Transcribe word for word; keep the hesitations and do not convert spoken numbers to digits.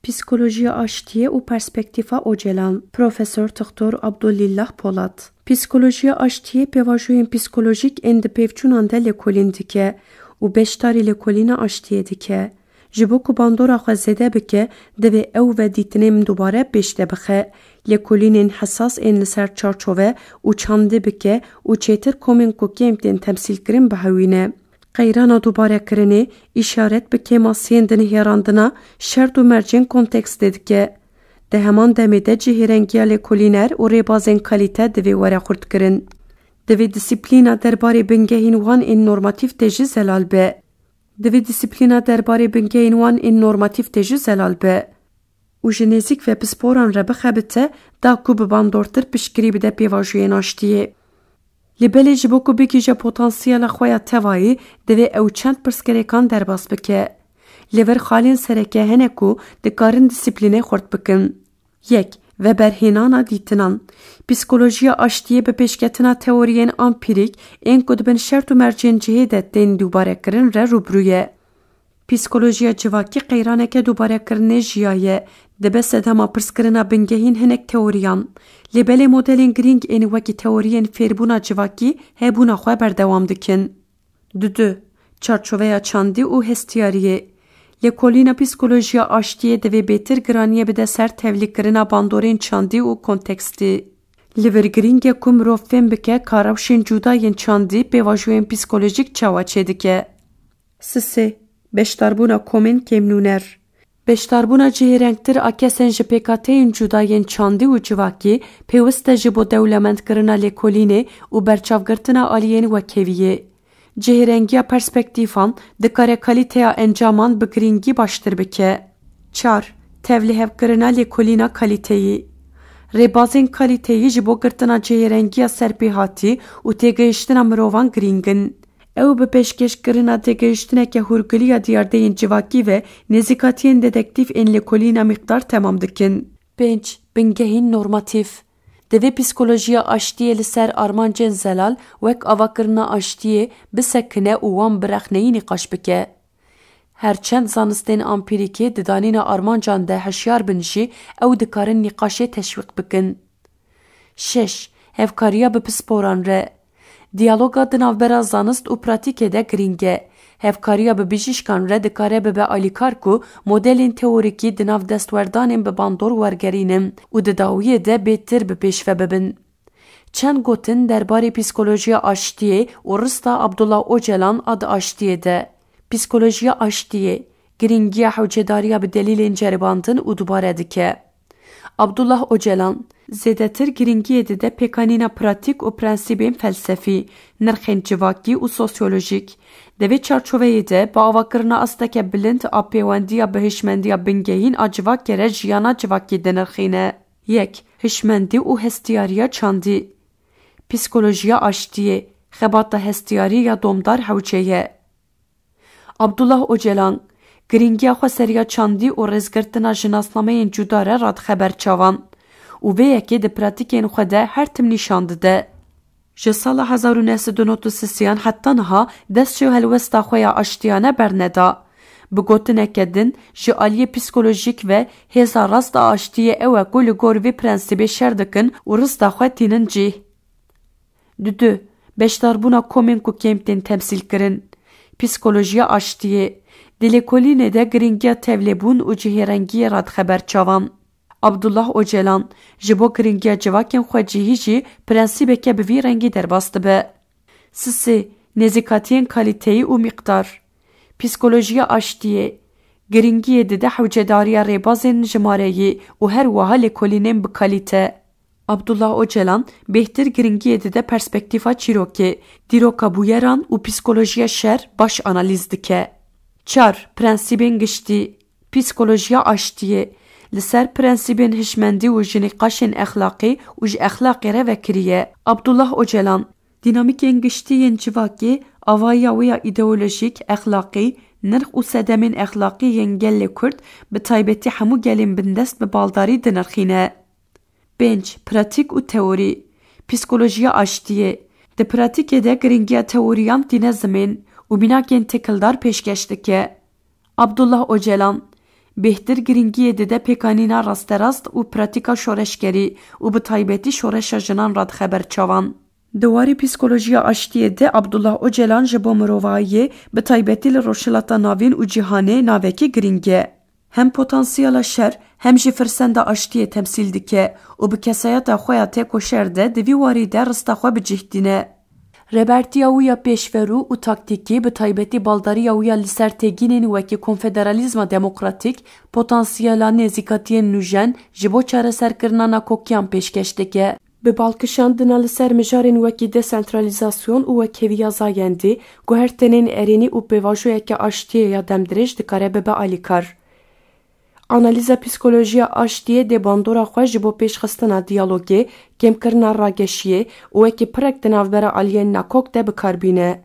Psîkolojiya aştiyê û perspektîfa Ocalan, Profesor Doktor Abdulillah Polat. Psîkolojiya aştiyê pêvajoyên psîkolojîk ên di pêvçûnan de lêkolîn dike û beşdarî lêkolîna aştiyê dike. Ji bo ku bandora xwe zêde bike, divê ew ve dîtinên dubare pêş de bixe. Lêkolînên hesas ên li ser çarçove û çandî bike û çêtir komên ku kêm tên temsîlkirin bihewîne. Qeyrana dubarekirinê îşaret bi kêmasiyên di nihêrandina şert û mercên kontekstê dike. Di heman demê de cihêrengiya lêkolîner û rêbazên kalîte divê were xurtkirin. Divê disiplîna derbarê bingehîn wan ên normatîf tê jî zelal be. Divê disiplîna derbarê bingehên wan ên normatîf tê jî zelal be û ji nêzîk ve pisporan re bixebite, da ku bi bandortir piştgirî bide pêvajoyên aştiyê. Lê belê ji bo ku bigihîje potansiyela xwe ya tevayî, divê ew çend pirsgirêkan derbas bike. Li vir xalên sereke hene ku dikarin disiplînê xurt bikin. Yek, veberhênana dîtinan. Psîkolojiya aştiyê bi pêşketina teoriyên ampîrîk ên ku di bin şert û mercên cihê de tên dûbarekirin re rûbirû ye. Psîkolojiya civakî qeyraneke dûbarekirinê jiyaye, dibe sedema pirskirina bingehîn hinek teoriyan. Lê belê modelên girîng ên wekî teoriyên fêrbûna civakî hebûna xwe berdewam dikin. Dudu, çarçoveya çandî û hestiyariyê. Lêkolîna psîkolojiya aştiyê divê bêtir giraniyê bide ser tevlîkirina bandorên çandî û kontekstî. Li vir girîng e ku mirov fêm bike ka rewşên cuda yên çandî pêvajoyên psîkolojîk çawa çêdike. Sisê, beşdarbûna komên kêmnûner. Beşdarbûna cihêrengtir a kesên ji pêkhateyên cuda yên çandî û civakî pêwist e ji bo dewlemendkirina lêkolînê û berçavgirtina aliyên wekheviyê. Cihêrengiya perspektîfan dikare kalîteya encaman bi girîngî baştir bike. Çar, tevlihevkirina lêkolîna kalîteyî. Rêbazên kalîteyî ji bo girtina cihêrengiya serpêhatî û têgihiştina mirovan girîng in. Ew bi pêşkêşkirina têgihiştineke hûrgilî ya diyardeyên civakî ve nêzîkatiyên dedektîf ên lêkolîna mîqdar temam dikin. Pênc, bingehîn normatîf. Divê psîkolojiya aştiyê li ser armancên zelal wek avakirina aştiyê bisekine û wan bi rexneyî nîqaş bike. Her çend zanistên ampîrîkî di danîna armancan de hişyar bin jî, ew dikarin nîqaşê teşwîq bikin. Şeş, hevkariya bi pisporan re. Diyaloga di navbera zanist û pratîkê de girîng e. Hevkariya bi bijîşkan re dikare bibe alîkar ku modelên teorîkî di nav destwerdanên bi bandor wergerînin û di dawiyê de bêtir bi pêş ve bibin. Çend gotin derbarê psîkolojiya aştiyê û rista Abdullah Ocalan a di aştiyê de. Psîkolojiya aştiyê, girîngiya hewcedariya bi delîlên ceribandin û dubare dike. Abdullah Ocalan zêdetir girîngiyê dide pêkanîna pratîk û prensîbên felsefî, nirxên civakî û sosyolojîk. Di vê çarçoveyê de bi avakirina asteke bilind a pêwendiya bi hişmendiya bingehîn a civakê re jiyana civakî dinirxîne. Yek, hişmendî û hestiyariya çandî. Psîkolojiya aştiyê, xebata hestiyarî ya domdar hewce ye. Abdullah Ocalan, girîngiya xweseriya çandî û rêzgirtina ji nasnameyên cuda re radixeber çavan û vê yekê di pratîkên xwe de her tim nîşan dide. Ji sala hezar û neh sed û nod û sê an heta niha dest ji helwesta xwe ya aştiyane berneda. Bi gotineke din, ji aliyê psîkolojîk ve hêza rast a aştiyê ew e ku li gor vê prensîbê şer dikin û rista xwe tînin cih. Dudu, beşdarbûna komên ku kêm tên temsîlkirin. Psîkolojiya aştiyê. Di lêkolînê de girîngiya tevlêbûn û cihêrengiyê radixeber çavan. Abdullah Ocalan, ji bo girîngiya civakên xwecihî jî prensîbeke bi vî rengî derbas dibe. Sisê, nêzîkatiyên kalîteyî û mîqdar. Psîkolojiya aştiyê, girîngiyê dide hewcedariya rêbazên jimareyî û her wiha lêkolînên bi kalîte. Abdullah Ocalan bêhtir girîngiyê dide perspektîfa çîrokê, dîroka bûyeran û psîkolojiya şer baş analîz dike. Çar, prensîbên giştî. Psîkolojiya aştiyê li ser prensîbên hişmendî û ji nîqaşên exlaqî û ji exlaqê re vekirî ye. Abdullah Ocalan, dînamîkên giştî yên civakê, avahiya wê ya îdeolojîk, exlaqî, nirx û sedemên exlaqî yên gelê Kurd, bi taybetî hemû gelên bindest bi baldarî dinirxîne. Pênc, pratîk û teorî. Psîkolojiya aştiyê. Di pratîkê de girîngiya teoriyan tîne zimên û mînakên têkildar pêşkeş dike. Abdullah Ocalan, Bêhtir girîngiyê dide pêkanîna rasterast û pratîka şoreşgerî û bi taybetî şoreşa jinan re dixe ber çavan. Di warê psîkolojiya aştiyê de Abdullah Ocalan ji bo mirovahiyê, bi taybetî li Rojhilata Navîn û cîhanê navekî girîng e. Hem potansiyela şer, hem jî firsenda aştiyê temsîl dike û bi kesayeta xwe ya têkoşer de di vî warî de rista xwe bi cih dîne. Rêbertiya wî ya pêşverû û taktîkî, bi taybetî baldariya wî ya li ser têgînên wekî konfederalîzma demokratîk, potansiyela nêzîkatiyên nûjen ji bo çareserkirina nakokiyan pêşkeş dike. Bi balkişandina li ser mijarên wekî desentralîzasyon û wekheviya zayendî, guhertinên erênî û pêvajoyeke aştiyê ya demdirêj dikare bibe alîkar. Analîza psîkolojiya aştiyê dê bandora xwe ji bo pêşxistina diyalogê, kêmkirina rageşiyê û wekî pirek di navbera aliyên nakok de bi kar bîne.